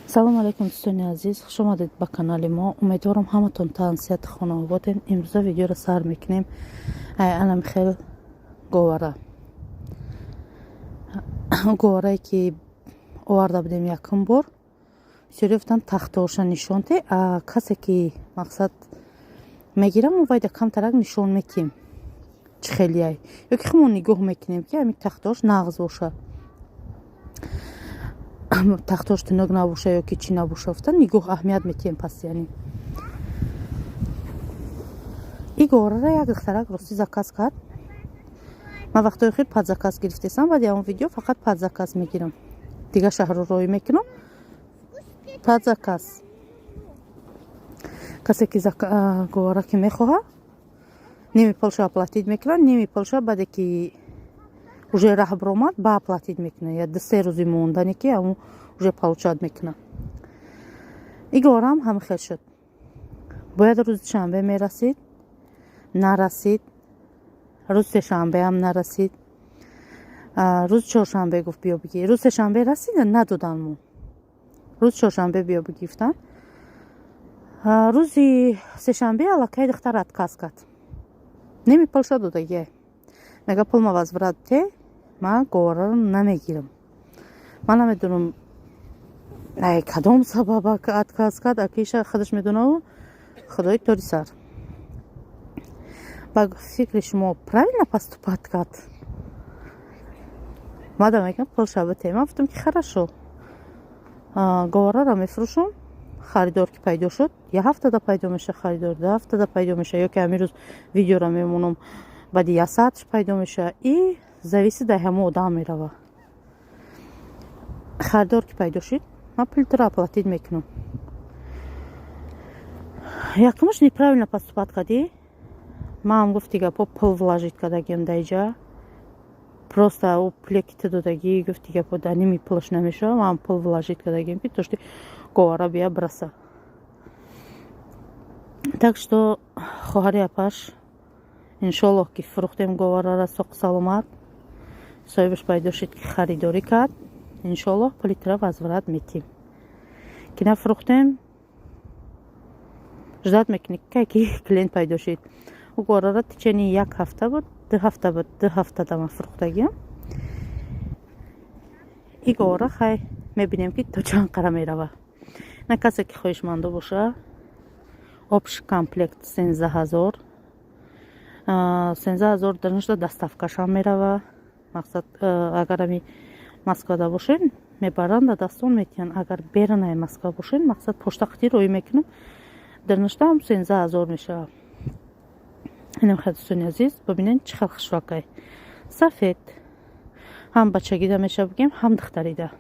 Салому алайкум, дӯстони азиз, хуш омадед ба канали мо. Умедворам, ҳаматон тансиҳати хонаободен. Имрӯза видеоро сар мекунем ай анам хел говара, говарае ки оварда будем якум бор. Бисёре гуфтанд, тахтоша нишон те. А касе ки, мақсад, мегирам, вайда камтарак нишон метиҳем, чӣ хелияй, ё ки хумон нигоҳ мекунем, ки ҳамин тахтош нағз боша, тахтош тунук набоша ё ки чӣ набоша, гуфта нигоҳ аҳамият метиҳем. Пас яъне и говарара як духтарак ростӣ заказ кард. Ман вақтои охир под заказ гирифтесам. Баъди он видео фақат под заказ мегирам, дигар шаҳрро роҳӣ мекунам под заказ. Касе ки говара ки мехоҳад, ними пулша оплатить мекунад, ними пулша баъде ки уже раҳ биромад, ба оплатить мекунад, я 2-3 рӯзи мондане ки ҳамун уже получать мекунад. И говарам ҳама хел шуд. Бояд рӯзи шанбе мерасид, нарасид. Рӯзи сешанбеам нарасид. Рӯзи чоршанбе гуфт, биё бигир. Рӯзи сешанбе расида, надодан мо. Рӯзи чоршанбе биё бигир гуфтанд. Рӯзи сешанбе аллакай духтар отказ кард, ними пулша додагиай. Мега, пулма возврат те, ман говараро намегирам. Ман намедонам, ай кадом сабаба отказ кард, акиша худаш медонаву худои тори сар. Ба фикри шумо, правильно поступать кард? Мада мегам, пулша бите. Ман гуфтам, ки хорошо, говараро мефурӯшам. Харидор ки пайдо шуд, як ҳафтада пайдо меша харидор, 2 ҳафтада пайдо меша, ё ки ҳамин рӯз видеоро мемонам, баъди як саатш пайдо меша. И зависит дар ҳамон одам мерава. Харидор ки пайдо шуд, ман пултро оплатить мекунам. Якумаш, неправильно поступать кардӣ. Ман гуфти гапо, пул вложить кардагиам даиҷа. Просто ӯ пуле ки ту додагӣ, гуфти гапо, дар ними пулаш намешава. Ман пул вложить кардагиам, ки то что говара бия бираса. Так что, хоҳари апаш, иншоллоҳ, ки фурӯхтем говарара соқ саломат, соҳибаш пайдо шуд, ки харидорӣ кард, иншоллоҳ, пули тура возврат метиҳем. Ки нафурӯхтем, ждать мекунӣ, кай ки клиент пайдо шуд. Ӯ говарара течение як ҳафта буд, 2 ҳафта буд, 2 ҳафтада ман фурӯхтагиам и говара. Хай, мебинем, ки то чанд қара мерава. На касе ки хоҳишмандо боша, общий комплект 13 000, 13 000 дарнашда доставкашам мерава. Мақсад, агар ами Москвада бошен, мебаранд, да дастон метиҳанд. Агар беранаи Москва бошен, мақсад, почта қити роӣ мекунам. Дарнаштаам 13 000 мешавад. Инам хел, дӯстони азиз, бибинед, чӣ хел хушракай, сафед. Ҳам бачагида меша бигем, ҳам духтарида.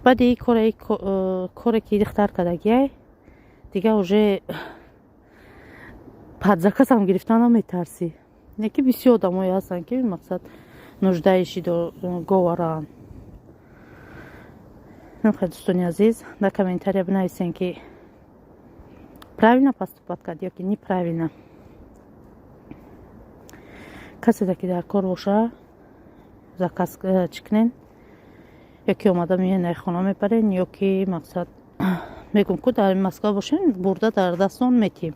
Баъди коре ки духтар кардагиай, дига уже под заказам гирифтан наметарсӣ. Яки бисёр одамое ҳастанд, ки, мақсад, нуждаиши говараанд. Хел, дӯстони азиз, дар комментария бинависен, ки правильно поступать кард ё ки неправильно. Каседа ки дар кор боша, заказ чӣ кунен, ё ки омада миёнаи хона мебарен, ё ки, мақсад, мегӯм ку, дар Москва бошен, бурда дар дастон метиҳем.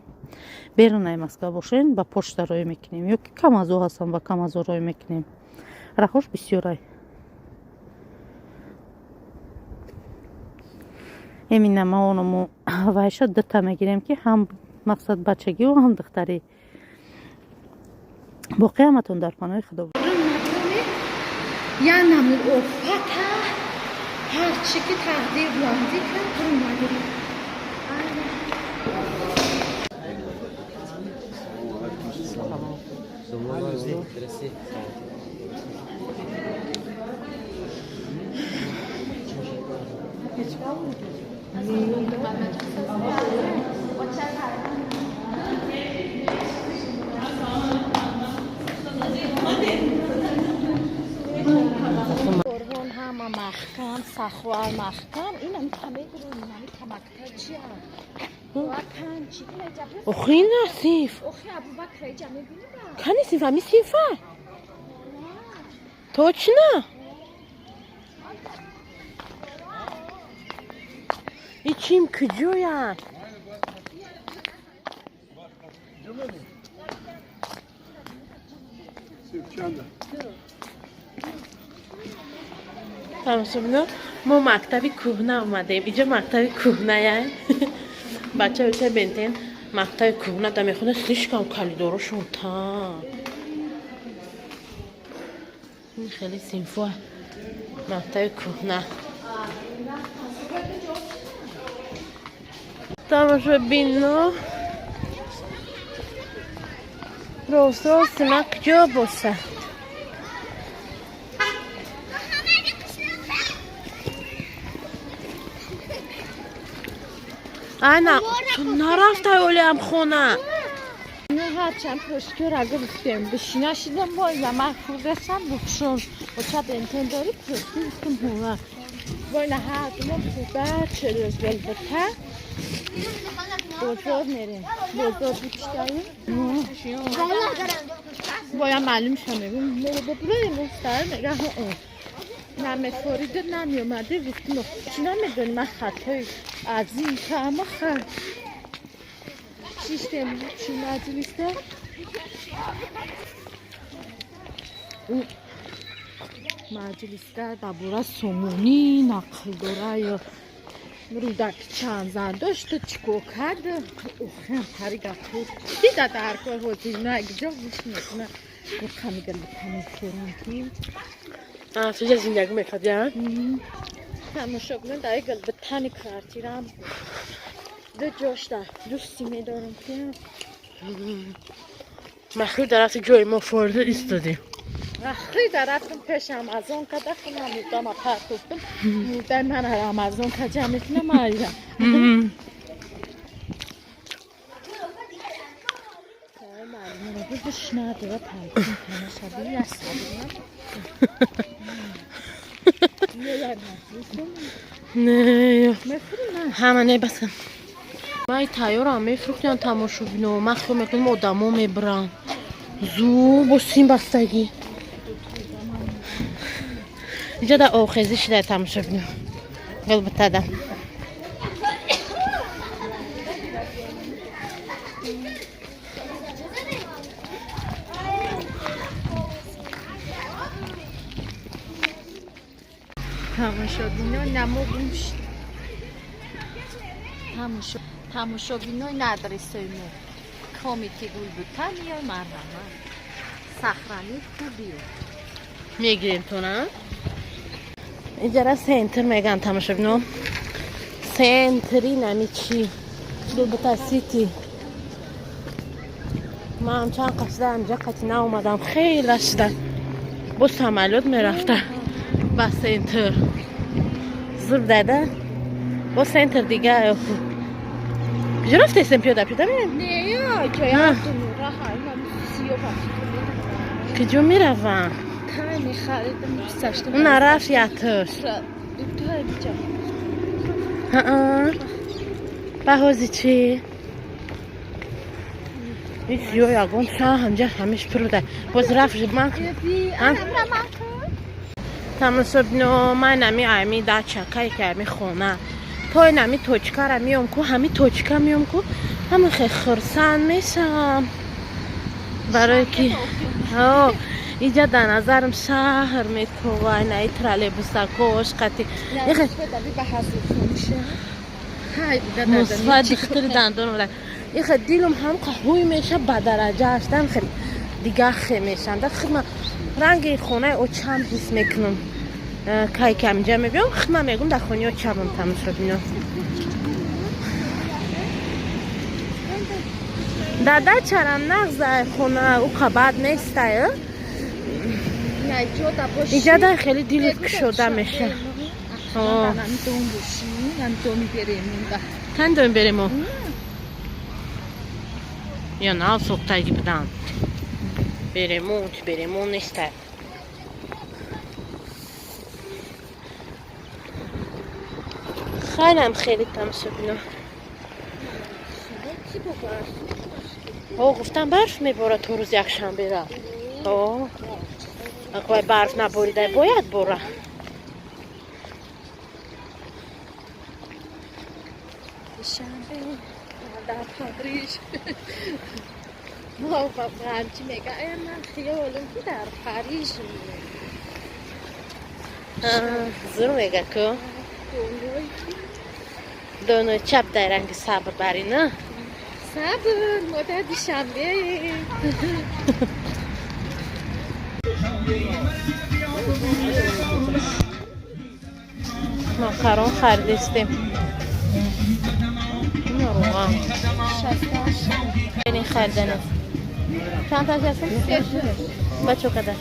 Берунаи Москва бошен, ба почта роҳӣ мекунем, ё ки камазо ҳастам, ба камазо роҳӣ мекунем. Раҳош бисёрай. Имина ма оному вайша дута мегирем, ки ҳам, мақсад, бачагиу ҳам духтарӣ. Боқӣ ҳаматон дар паноҳи Худо. Я намуд офата, ҳарчи ки тақдир баландӣ кард, омадем. Ҳама маҳкам, сахвар маҳкам. Инам тамедурон, инами тамакта чия? Охи, ина синф. Охи, Абубакр, иҷа мебини ба? Кани синф? Ами синфа? Точно? Ичим куҷоянд? Тамошобино, мо мактаби кӯҳна омадем. Иҷо мактаби кӯҳная. Бача уча бентен мактаби кӯҳна да мехонад, слишком калидорошон танг. Ин хеле синфо мактаби кӯҳна. Тамошобино, рост рости ман куҷо боша? Айна, ту нарафтай олиам хона. Ҳарчанд пӯшкёра гирифтем, бишина шидам бо яма хӯрдасам бухшон. Оча бентен дори пӯшки гуфтам ҳуна. Война ҳар думо хӯрда чорӯз белбита. Бозор мерем. Бозор бучтаем. Боя маълум ша мегум. Мо бубурем устар мега ҳо. Намефорида намеомаде гуфтам чӣ намедонӣ ман хатои азим кама ха. Шиштем чӣ маҷлиста? Маҷлиста дар бораи сомонӣ нақл дора ё рӯдаки чанд зан дошт, чӣ кор кард? Охирам тари гапҳо дида дар кор ҳозир на ҷо гӯш мекунад. Қамигал тамошорам ки Суҷа зиндагӣ мекард, я? Тамошо кунед, дар гал битани квартирам ду ҷошта дӯсти медорам ки Махир дар рафти ҷои мо форида истодем. Ахри дар рафтам пеш Амазон када хунам мурдама партофтам. Мурдаи ман Амазон ка ҷамъ мекунам айра. Не, ҳама не басам. Май тайёрам мефурӯхтиям тамошобино. Ман хиёл мекунам одамо мебаранд. Зу бо сим бастагӣ. Иҷа дар обхезӣ шида тамошобино. Гул битада. Тамошобино намогум тамошобинои надрисои мо комити гулбута миёй марҳамат сахрани хубиё мегирем тона. Иҷара центр меган тамошобино. Центри нами чи Гулбута сити. Ман чанд қасда инҷа қати наомадам, хеле шуда. Бо самолёт мерафта ба центр. Зур дада. Бо центр дига куҷо рафтесем? Пиёда пиёда мерем? Не, ҷоя раҳа куҷо меравам? Нарафт ятуш. Баҳози чӣ? Ё ягон ша ҳамҷа ҳамеш пур буда. Боз рафт ман. Тамошобино, ман ами ами дача кай ки ами хона. То ин ами точкара миём ку, ҳами точка миём ку, ҳама хе хурсанд мешавам. Барое ки иҷа дар назарам шаҳр метова, наи троллейбусакош қати. Мусфа духтари дандон буда. Ихе дилум ҳам ҳуй меша ба дараҷааш дан хеле дига хе мешам. Да хидма ранги хонаи очам ҳис мекунам. Кай ки ҳаминҷа мебиём, хидма мегум дар хонаи очамам тамошобино. Дада чарам нағзай хона ӯ қабат нестай. Иҷа хеле дилут кушода меша. Тан дом беремо. Ё нав сохтаги буданд. Беремон, беремон нестай. Хайрам хеле тамошобино. О, гуфтам барф меборад то рӯзи якшанбера. О, аквай барф наборида бояд бора. Дишанбе дар Париж. Мо чӣ мега? Ман хиёлам ки дар Париж. Зур мега ку. Доно чап дар ранги сабр бари, на? Сабр, модар Дишанбе. Макарон харидистем. Равған. Ин харидани. Чанд та ҳастем? Бачо када.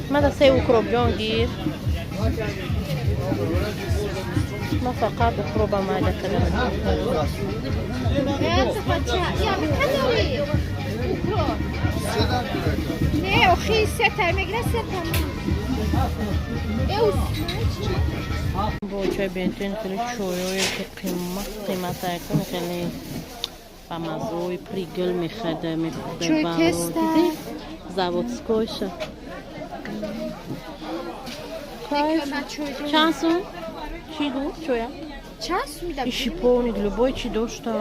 Мада се укроп ҷон гир. Ма фақат укроба майда кардам. Не, охи се та мегира се та. Бо чой бентен хеле чойое ки қимат қимата кун хеле ба маззои пригл мехарда мехӯрда. Чой теста. Заводскойша. Чанд сум? Чӣ гуфт чоя? Чанд сум да? Шиповник любой чӣ дошта.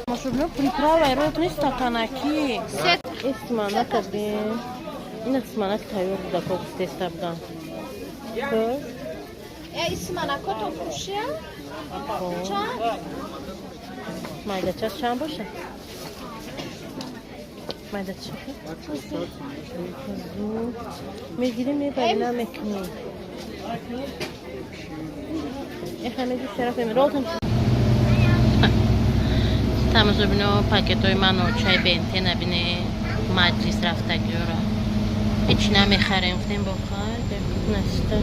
Машубно приправа рот нест стаканаки. Исманака бин. Ин исманак тайёр буда ко гуфтеста будан. Э, исманако то фурӯшия? Чанд? Майдача чанд боша? Майдача. Мегирем, мебарем, намекунем. Ҳамеҷи шараф ролтон. Тамошобино, пакетҳои ману чай бентена бине, маҷлис рафтагиёра. Ҳеч намехарем, гуфтем бо хайр, наста.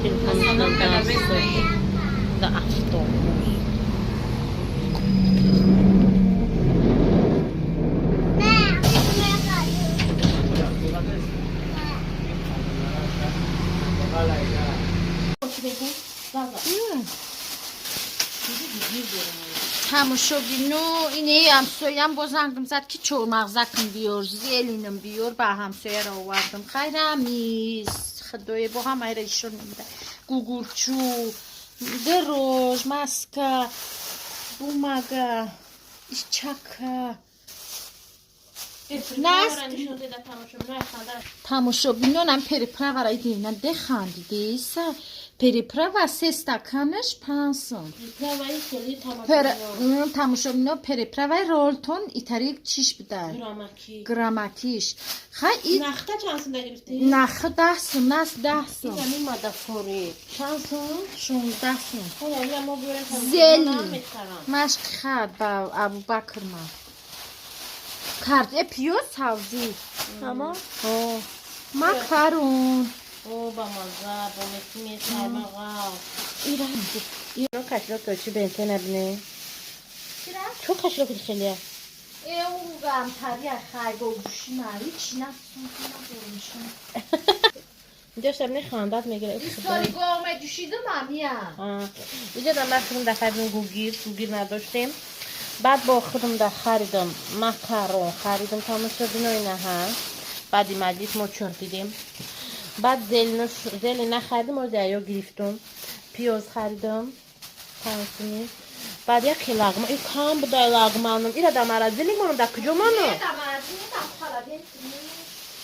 Телефон даст да автобус. Тамошобино, ине ҳамсоям боз зангам зад ки чормағзакам биёр, зелинам биёр, ба ҳамсояро овардам. Хайрамиз, худое бо ҳамайра ишон намуда. Гугурчу, дирож, маска, бумага, ичака. Тамошобинонам переправара идина дехандидиса. Переправа се стаканаш 5 сом. Тамошобино, переправаи ролтон итари чиш буда? Граммакиш. Хай и Нахта чанд сум гирифтӣ? Нахта 10 сум, нас 10 сум. Ин мадафори. Чанд сум? 16 сум. Мо биёрем. Зели. Машқи хад ба Абубакр ма. Кард э пиёз савзӣ. Ҳама? Макарон. О, ба маза, бо мети сармағав. Ира кашилок чӣ бенте набине? Чо кашилок хелия? Э, угам тария хай го гушина, ҳеч насун. Инҷа шабне хандат мегира. Истори го медушидам амия. Инҷа да ман худам да харидам гугир, гугир надоштем. Баъд бо худам да харидам макарон, харидам тамошобино инаҳа. Баъди маҷлис мо чор дидем. Баъд зеле нахаридам, ози аё гирифтум. Пиёз харидам. Пансуми. Баъд як лагма, и кам будай лагманам. Ира да маразили монам, да куҷо монам?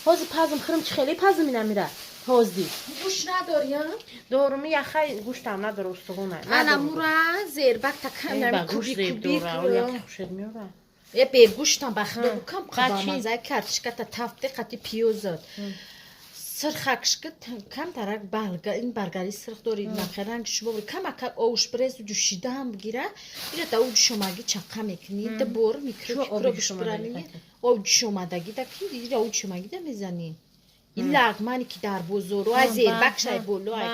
Ҳозир пазм хӯрам, чӣ хеле пазм ина мира. Ҳозир. Гӯш надори, а? Дорум, яхай гӯштам надора, устухона. Ана мура зербак такам куби куби. Хушед меора. Е бегӯштам ба худо кам қабамазай картишката тафте қати пиёзат. Сирхакшка камтарак балга ин баргари сирх дори нахеранг шумо камака овш брезу ҷӯшидаам бигира ира да ҷӯшомаги чақа мекунӣ да бор микро бишбурани об ҷӯшомадаги да ки ира ҷӯшомаги да мезанӣ ин лагмане ки дар бозору ай зербак шай боло ай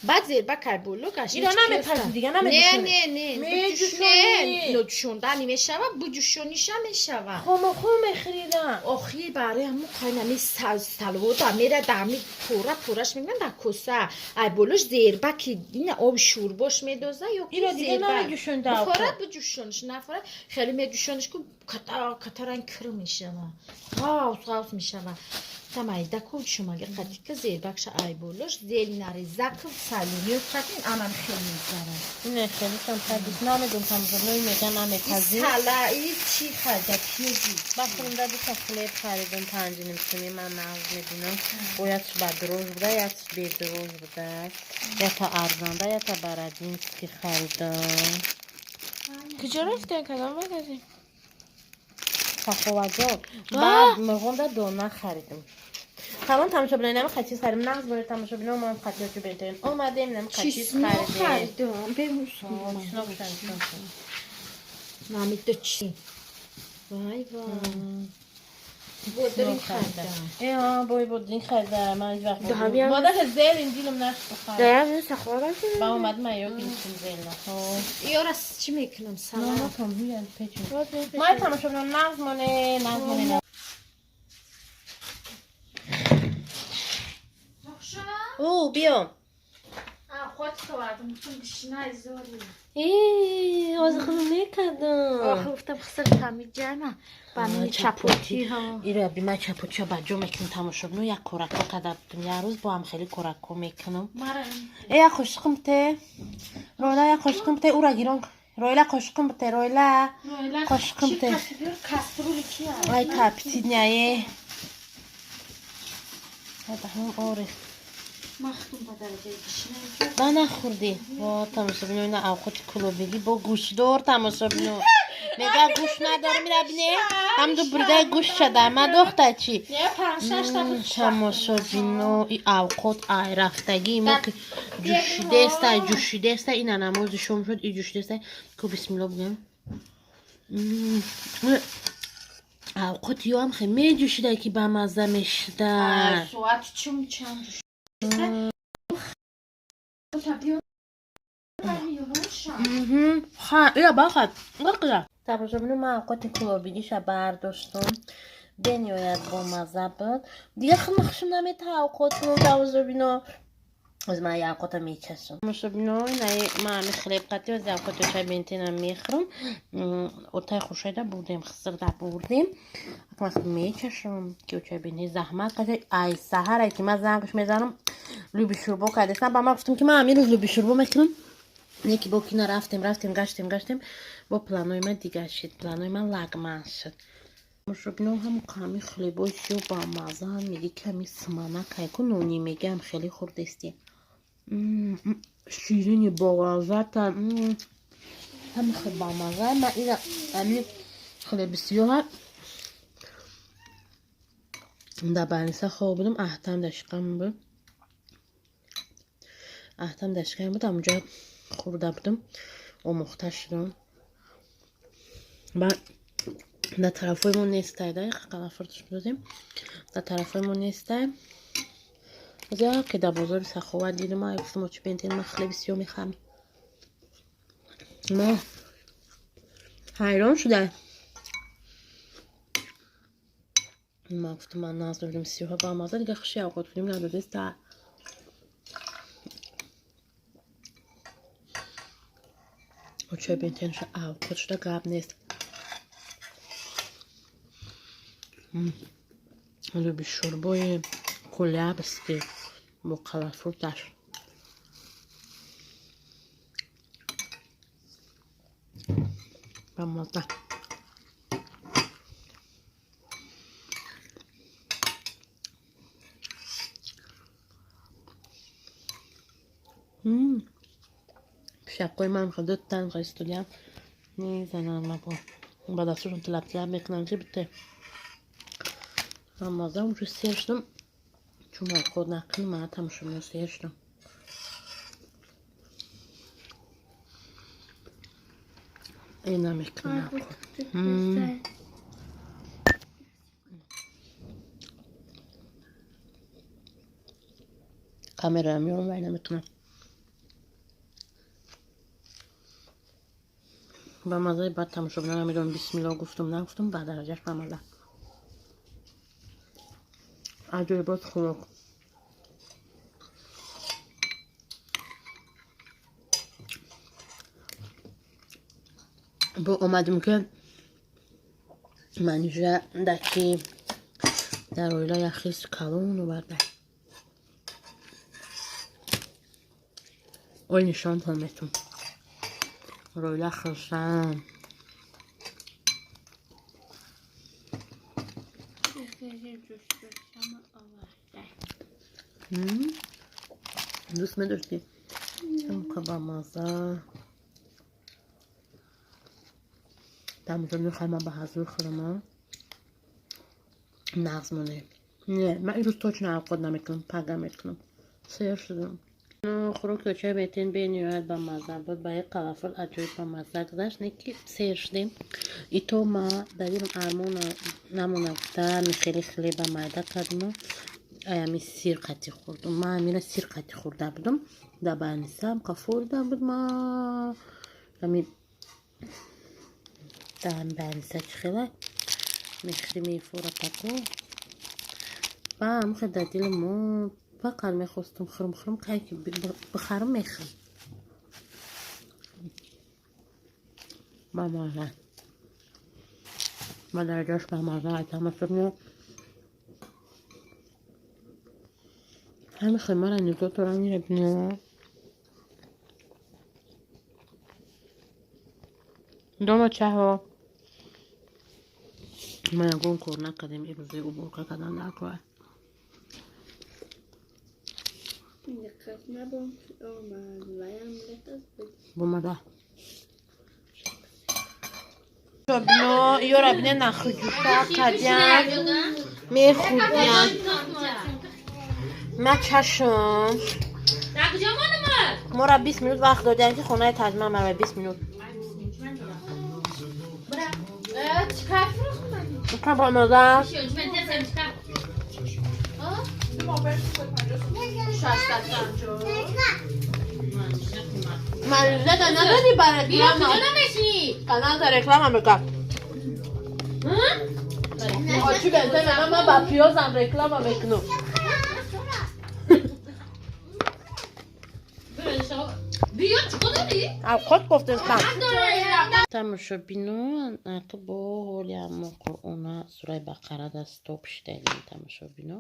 баъд зербак ай боло гашт. Иро намепазӣ дига, намеҷӯшонӣ? Не, не, не, ноҷӯшондани мешава, буҷӯшониша мешава. Хомохо мехӯрида. Охи барои ҳамун қайнами салвода мера дами пора пораш мегӯянд дар коса ай болош зербаки ина оби шӯрбош медоза ё ки Иро дига намеҷӯшонда. Форад буҷӯшониш нафорад хеле меҷӯшониш ку ката катаранг кир мешава, ғавс ғавс мешава. Тамайда кун шумаги қатика зербакша айболош зелинарезаков салюниё қатин анам хел мегзарад. Ине хелишам кардис намедон тамошобино меган намепазӣ. Салаи чӣ харида пиёзи? Ба хурда дута хлеб харидам 5.5 сумӣ ман нағз мебинам. Бо якш ба дрож буда, якш бедрож буда. Ята арзанда, ята барадинский харидам. Куҷо рафтем? Кадом магазин? Саховаҷон. Баъд мурғонда дона харидам. Тамом тамошобино инам хачиз харидем. Нағз бори тамошобино мо хатиёчу бентарин. Омадем инам хачиз харидем. Харидам. Чеснок харидем. Намидо чи? Вай вай. Бодринг харидам. Бой бодринг харидам. Ман ҳеҷ вақт модар зелин дилам нашуд харид. Даям сахова рафтем. Ба омад ман ё гирифтем зелина. Ёра чӣ мекунам? Салат. Номатон ҳуян печун. Май тамошобино нағз моне, нағз моне. О, биё. Ҳозир худам мекардам. Охир гуфтам хиср тамиҷана ба нони чапотӣ. Ира би ман чапотиша ба ҷо мекунам тамошобино як корако карда будам. Як рӯз бо ҳам хеле корако мекунам. Э, як қошиқим бите. Ройла як қошиқим бите, ура гирон. Ройла қошиқим бите, Ройла. Қошиқим бите. Ай капитиняе. Ай орих. Ба нахӯрдӣ. Во тамошобино ина авқоти кулобигӣ бо гӯштдор тамошобино. Мега гӯшт надорам ира бине. Ҳамду бридаи гӯшт шада. Ма дохта чӣ? Тамошобино и авқот ай рафтагии мо ки ҷӯшидеста, ҷӯшидеста ина намози шом шуд, и ҷӯшидеста. Ку бисмилло бигӯем. Авқоти ё ҳам хе меҷӯшида ки ба мазза мешуда. Соат чум чанд Тамошобино ман авқоти кулобигиша бардоштум. Бениҳоят бомазза буд. Дигар худам хушм наметаа авқот кунам тамошобино. Оз ман як авқота мечашам. Тамошобино инаи ман ҳами хлеб қатӣ оз авқоти чай бентина мехӯрам. Отай хуршеда бурдем, хисирда бурдем. Акман худ мечашам ки очай бентин заҳмат кашид. Ай саҳар ай ки ман зангаш мезанам луби шурбо кардестам. Ба ман гуфтам ки ман ҳамин рӯз луби шурбо мекунам. Неки бо кина рафтем, рафтем, гаштем, гаштем. Бо планои ман дигар шид. Планои ман лагман шуд. Тамошобино ҳам ками хлебои сиёҳ ба маззаам меги ками симанак айку нони мегиам хеле хурдести. Ширини болаззата. Ҳами хеле бамазза. Ман ина ами хлеби сиёҳа дар Баниса хоб будам, аҳтам дар шикам буд. Аҳтам дар шикам буд, ҳамонҷо хӯрда будам, омӯхта шудам. Баъд дар тарафҳои мо нестай, да қалафуртш додем. Дар тарафҳои мо нестай. Ки дар бозори Саховат дидам, ай гуфтам очи бентен ман хлеби сиёҳ мехарам. Мо ҳайрон шуда. Ман гуфтам ман нағз мебинам сиёҳа ба мазза, дигар хуши авқот кунем надодеста. Очай бентенша авқот шуда гап нест. Луби шурбои кулябский бо қалафурташ. Ба мазза. Пишакҳои ман ду танға истодиям. Мезанам ба дастошон тилаб-тилаб мекунам ки бите. Мазза уже сер шудам. Чун авқот накунам, ман тамошобино сер шудам. Ина мекунам авқот. Камераам меорам вай намекунам. Ба маззаи бад тамошобино намедонам бисмилло гуфтум нагуфтум, ба дараҷаш ба мазза. Аҷоибот хӯрок. Бо омадем ки манижа даки Дар оила як хирси калон оварда. Ой, нишонтон метум. Роила хирсан. Дӯст медоштӣ? Чамқа ба маза. Тамошо мехоҳам ба ҳазур хӯрама. Нағз монем. Не, ман имрӯз точно авқот намекунам, пага мекунам. Сер шудам. Хӯроки очаи бетин бениҳоят ба мазза буд. Ба як қалафур аҷоиб ба мазза гузашт, не ки сер шудем. Ито ма дар дилам армона намона гуфта, михели хлеба майда кардиму аями сир қатӣ хӯрдум. Ма амира сир қатӣ хӯрда будум. Дар банисам қафурда буд ма. Ами дар баниса чӣ хела мехри мефура таку. Ба амхе дар дилам монд. Фақат мехостум хӯрм хӯрм, кай ки бихарам мехӯрм. Ба маза. Ба дараҷаш ба маза айтамасурмо. Ҳами хел мара нигоҳ дорам мебинам. Дома чаҳо. Ма ягон кор накардем имрӯз, уборка кардан дар кор. Бомада. Бино, ёра бине нахуҷуша кадян мехӯрдян. Ма чашм. Мора 20 минут вақт додян ки хонаи таҷма мара 20 минут. Бомада. Мализада надодӣ ба реклама? Каналта реклама мекард. Очи бенте мена ма ба пиёзам реклама мекунам. Авқот гуфтестам. Тамошобино, ака бо ҳоли ҳамон Қуръона сураи Бақара дастоп шидаем тамошобино.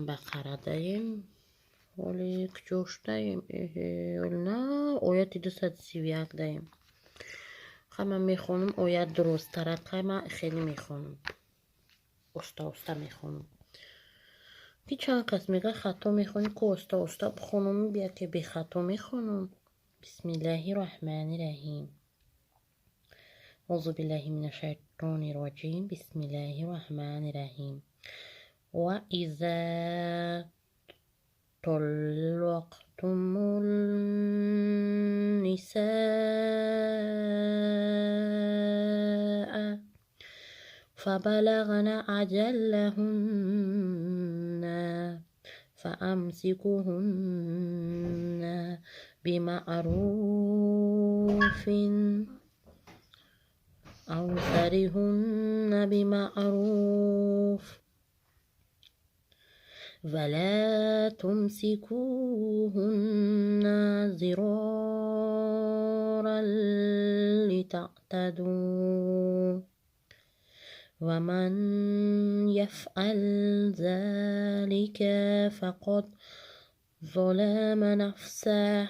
Бақара даем. Ҳоли куҷо шудаем? Эҳе, ҳоли на ояти 231 даем. Хай ман мехонам оят дурусттарак, хай ман хеле мехонам. Оста оста мехонам. Ки чанд кас мега хато мехонӣ, ку оста оста бихонам, бия ки бехато мехонам. Бисмиллаҳи раҳмани раҳим. Аузу биллаҳи мина шайтони роҷим. Бисмиллаҳи раҳмани раҳим. Ва иза طلقتم النساء فبلغن أجلهن فأمسكوهن بمعروف أو سرهن بمعروف ولا تمسكوهن ضرارا لتعتدوا ومن يفعل ذلك فقد ظلم نفسه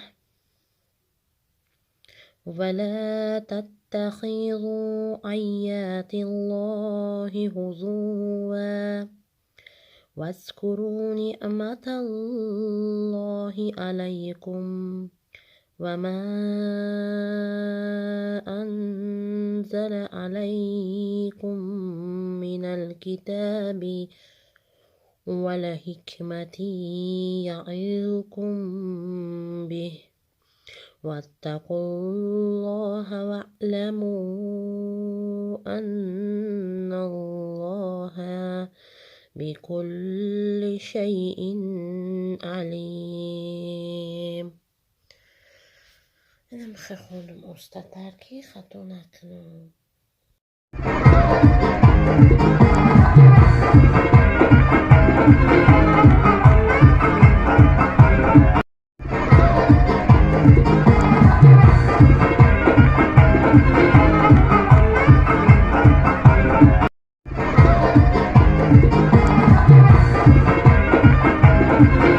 ولا تتخذوا آيات الله هزوا واذكروا نعمة الله عليكم وما أنزل عليكم من الكتاب والحكمة يعظكم به واتقوا الله واعلموا أن الله بكل شيء عليم. أنا مخخونم أستاتاركي خاتوناكنو. Мекунам.